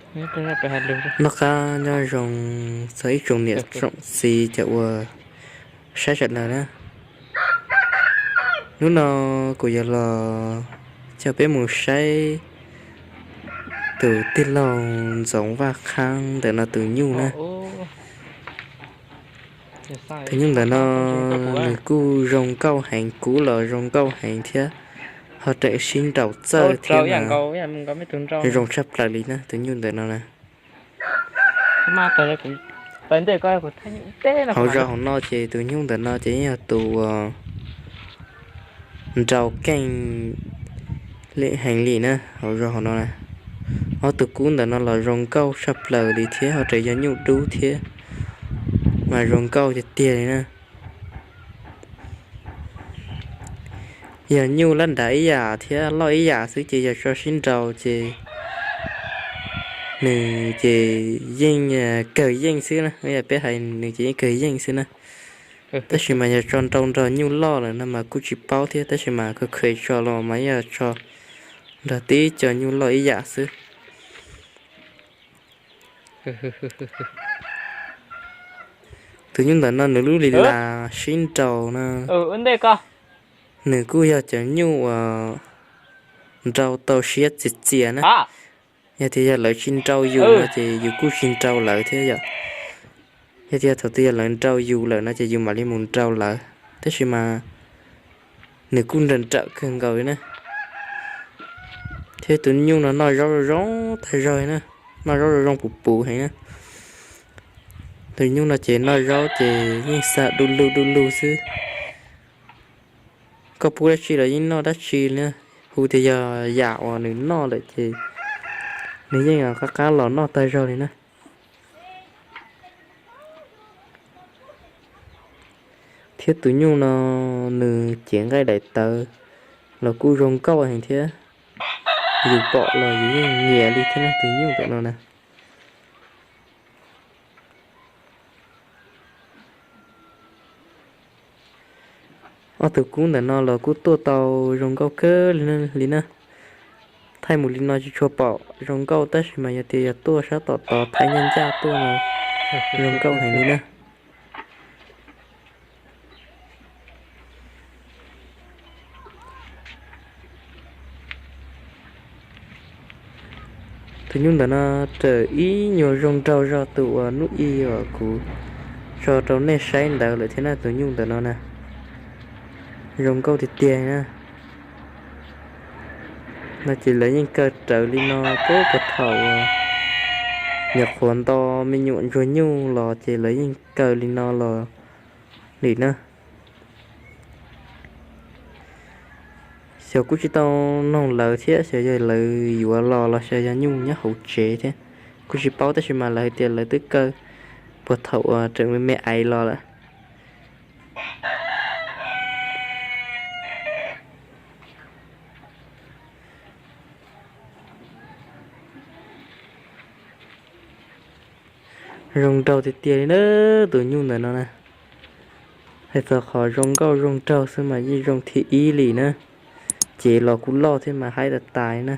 Noj qab nyob zoo txog ib tsoom niam tsoom txiv cov uas saib sawv daws na. Hnub no kuv yuav los coj peb mus saib tus tij laug Ntxoov Vaj Qhaab ntawm no tus nyuj na. Tus nyuj ntawm no nws kuj zoo nkauj heev, kub los zoo nkauj heev thiab, ho raws sib nraus txawj thiab, zoo tshaj plaws li na tus nyuj ntawm no na. Hauv zos hauv no ces tus nyuj ntawm no ces yeej yog tus nrau keej heev li na hauv zos hauv no. Ob tug kub ntawm no los zoo nkauj tshaj plaws li thiab, ho raws yog nyuj dub thiab, mas zoo nkauj tiag tiag li na. Yog nyuj lab nrad ib yam thiab loj ib yam xwb ces yog tso sib nraus ces nws ces yeej kawg yeej xwb na, yog peb hais nws ces yeej kawg yeej xwb na. Tab sis mas yog tso nrau nrog nyuj loj lawm no mas kuj tsis paub thiab, tab sis mas khav khav tso los mas yog tso nrog tib co nyuj loj ib yam xwb. Tus nyuj ntawm no nws lub li las sib nraus no, nws kuj yog cov nyuj uas nrau tau siab txias txias na. Yog tias yog lawv tsis nrau yus no ces yus kuj tsis nrau lawv thiab yom. Yog tias thaum twg yog lawv nrau yus lawm no ces yus mam li mus nrau lawv, tab sis mas nws kuj nrawm nrawm kawg nkaus li na. Thiab tus nyuj no noj zaub zoo zoo tag zog na, noj zaub zoo zoo puv puv heev na. Tus nyuj no ces noj zaub ces yeej xa du lug du lug xwb. Koj pub dab tsi los yeej noj dab tsi li na. Hu tias yog yam uas nws noj lawm ces nws yeej qab qab los noj tag zog li na. Thiab tus nyuj no nws cev nqaij daim tawv los kuj zoo nkauj heev thiab, yus pom los yus yeej nyiam li thiab na tus nyuj ntawm no na. Ob tug kub ntawm no los kuj tuaj tau zoo nkauj kawg li na. Thaij mus li no tsis tshua pom zoo nkauj tab sis mas yog tias yog tuaj sab tom tod thaij ncaj ncaj tuaj no zoo nkauj heev li na. Tus nyuj ntawm no raws ib nyuag zoo nraug zog tus uas hnub i uas kuv tso rau nej saib ntawd lawm thiab na tus nyuj ntawm no na. Zoo nkauj tiag tiag na. No ces lawv yeej kaw rawv li no puag thaum nyuam qhuav nto me nyuam ntsuag nyuj los ces lawv yeej kaw li no los li na. Xyov kuj tsis tau noog lawv thiab xyov yog lawv yuav los los xyov yog nyuj nyob hauv tsev thiab, kuj tsis paub tab sis mas lawv hais tias lawv twb kaw puag thaum uas tseem me me aiv los lawm. Zoo nraug tiag tiag li na tus nyuj ntawm no na. Hais txog qhov zoo nkauj zoo nraug xwb mas yeej zoo thib ib li na. Cev los kuj loj thiab mas haib tas tas li na.